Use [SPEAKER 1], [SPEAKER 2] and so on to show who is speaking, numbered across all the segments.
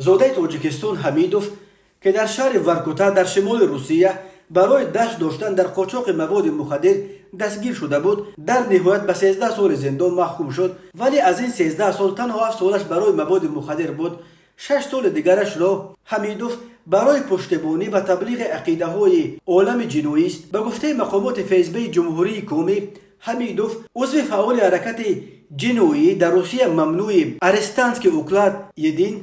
[SPEAKER 1] Зодаи Тоҷикистон Ҳамидов, ки дар шаҳри Воркута дар шимоли Русия барои даст доштан дар қочоқи маводи мухаддир дастгир шуда буд, дар ниҳоят ба 13 соли зиндон маҳкум шуд. Вале аз ин 13 сол танҳо 7 солаш барои маводи мухаддир буд. 6 соли дигарашро Ҳамидов барои пуштибонӣ ва таблиғи ақидаҳои олами ҷиноист. Ба гуфтаи мақомоти ФСБи Ҷумҳурии Коми, Ҳамидов узви фаъоли ҳаракати ҷиноӣ дар Русия мамнӯи «Арестантский уклад един»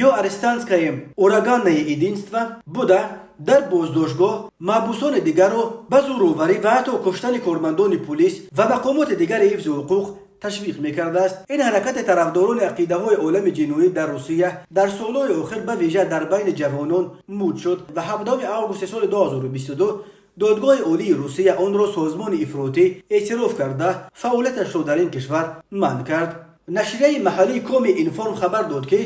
[SPEAKER 1] ё «Арестантское ураганное единство» буда, дар боздоштгоҳ маҳбусони дигарро ба зӯроварӣ ва ҳатто куштани кормандони пулис ва мақомоти дигари ҳифзи ҳуқуқ ташвиқ мекардааст. Ин ҳаракати тарафдорони ақидаҳои олами ҷиноӣ дар Русия дар солҳои охир ба вижа дар байни ҷавонон муд шуд ва 17 августи соли 2022 Додгоҳи Олии Русия онро созмони ифротӣ эътироф карда, фаъолияташро дар ин кишвар манъ кард. Нашрияи маҳаллии Коми Информ хабар дод, ки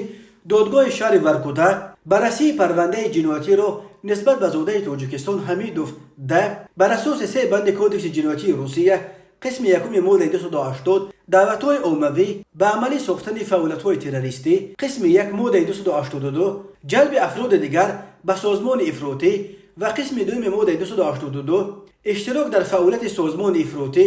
[SPEAKER 1] додгоҳи шаҳри Воркута баррасии парвандаи ҷиноятиро нисбат ба зодаи Тоҷикистон Ҳамидов Д бар асоси се банди Кодекси ҷиноятии Русия, қисми якуми моддаи 280, даъватҳои оммавӣ ба амалӣ сохтани фаъолиятҳои террористӣ, қисми 1 моддаи 282, ҷалби афроди дигар ба созмони ифротӣ, ва қисми дуюми моддаи 282, иштирок дар фаъолияти созмони ифротӣ,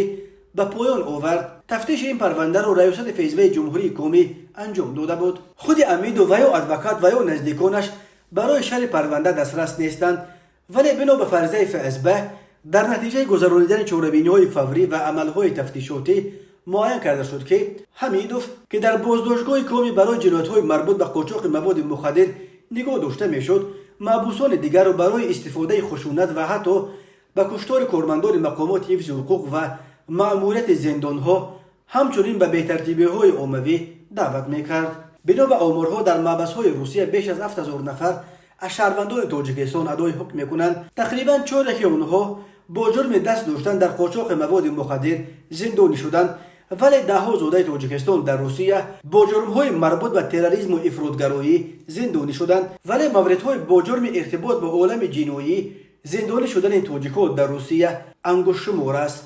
[SPEAKER 1] ба поён овард. Тафтиши ин парвандаро раёсати ФСБи Ҷумҳурии Комӣ анҷом дода буд. Худи Ҳамидов ва ё адвокат ва ё наздиконаш барои шарҳи парванда дастрас нестанд. Вале бино ба фарзияи ФСБ, дар натиҷаи гузаронидани чорабиниҳои фаврӣ ва амалҳои тафтишотӣ муайян карда шуд, ки Ҳамидов, ки дар боздоштгоҳи Коми барои ҷиноятҳои марбут ба қочоқи маводи мухаддир нигоҳ дошта мешуд, маҳбусони дигарро барои истифодаи хушунат ва ҳатто ба куштори кормандони мақомоти ҳифзи ҳуқуқ ва маъмурияти зиндонҳо, ҳамчунин ба бетартибиҳои оммавӣ даъват мекард. Бино ба оморҳо, дар маҳбасҳои Русия беш аз 7000 нафар аз шаҳрвандони Тоҷикистон адои ҳукм мекунанд. Тақрибан чоряки онҳо бо ҷурми даст доштан дар қочоқи маводи мухаддир зиндонӣ шуданд. Вале даҳҳо зодаи Тоҷикистон дар Русия бо ҷурмҳои марбут ба терроризму ифротгароӣ зиндонӣ шуданд. Вале мавридҳои бо ҷурми иртибот ба олами ҷиноӣ зиндонӣ шудани тоҷикҳо дар Русия ангуштшумор аст.